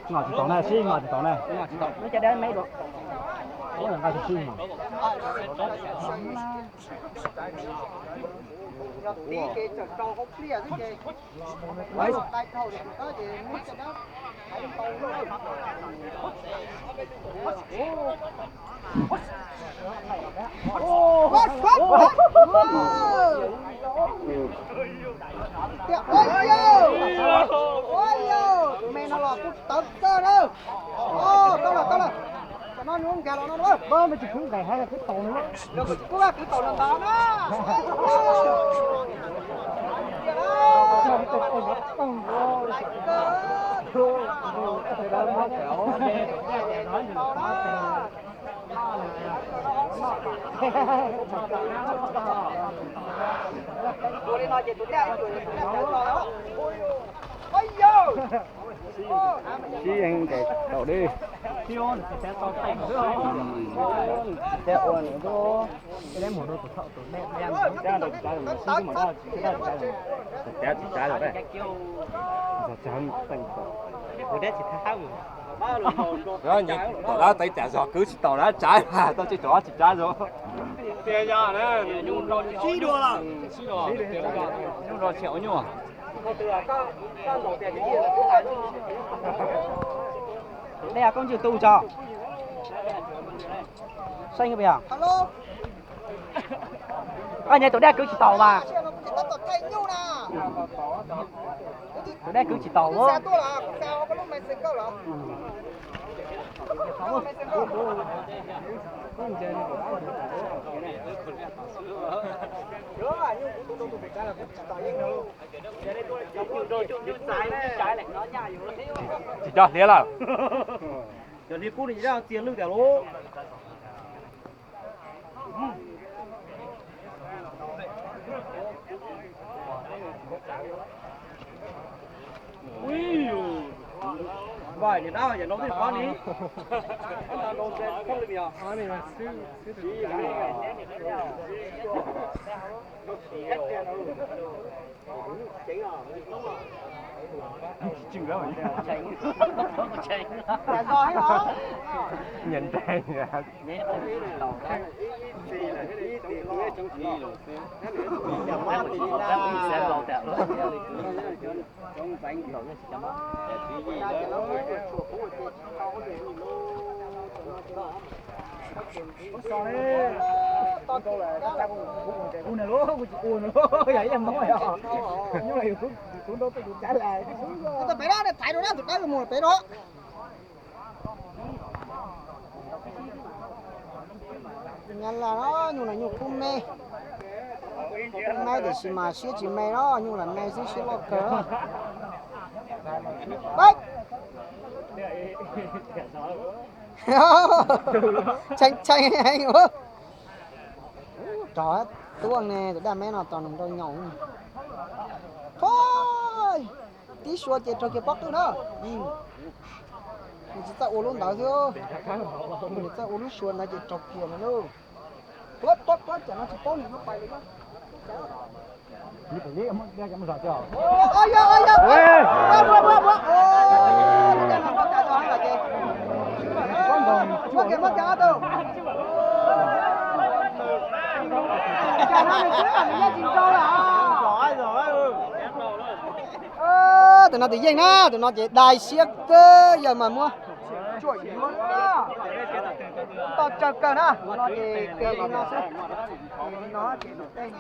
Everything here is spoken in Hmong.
Ngos tsis tau na, sib ngos tsis tau na. Nqa tsis sib mas. Ua yau, ua yau, tus me no los kuj tawv kawg na. Tau lawm, tau lawm. Cov no nws nkag los no na. Tsis khwv nqaim hais kwv taus no. Kuv kwv taus no ntag na. Ua li no ces tus daj ib tug tus daj tawv no. Sib yeej ntes tau deb. Ua nws lub deb mus rau tus thaum tus dej. Tus dej tsis tsav los dej. Tom dab tev cas zog kwv tsis tau dab tsav, tau tsis tau dab tsis tsav zog. Sib dua lawm. Nyuj rau tsis ua nyuj. Dej koj ntswj tu tso. Saib nyob pem os. Koj nyiam tus dej kwv tsis tau mas. Tus dab kwv tsis tau. Tsis coj hliav lawm. Cov hliav kub no txias lwj tiag lauj. Ui, niam dab yam no twb pom li. Nyeem nreeg. Pem no thaiv rau na, tus dawb mus pem no. Nyab Laj no nyuj no nyuj kub me, kub me tiam sis mas siab tsis me no, nyuj lam me xwb siab loj kawg. Tshee tshee heev. Rog tuaj ne, tus daj me no tos nws nrau nyaum. Thov tib suav ces raug kiag pob qwj na. Nws tsis txawj ua lub ntawd xwb, nws txawj ua lub suav ntawd ces raug kiag no lauj. Tuab tuab tuab, cas no tsis paub nws lub pais li. Tus no tus yeej na, tus no ces dai siab kawg, yawg mas muab tsuam yuav tau tsawg kawg na, no ces kawg li no xwb. Li no ces tej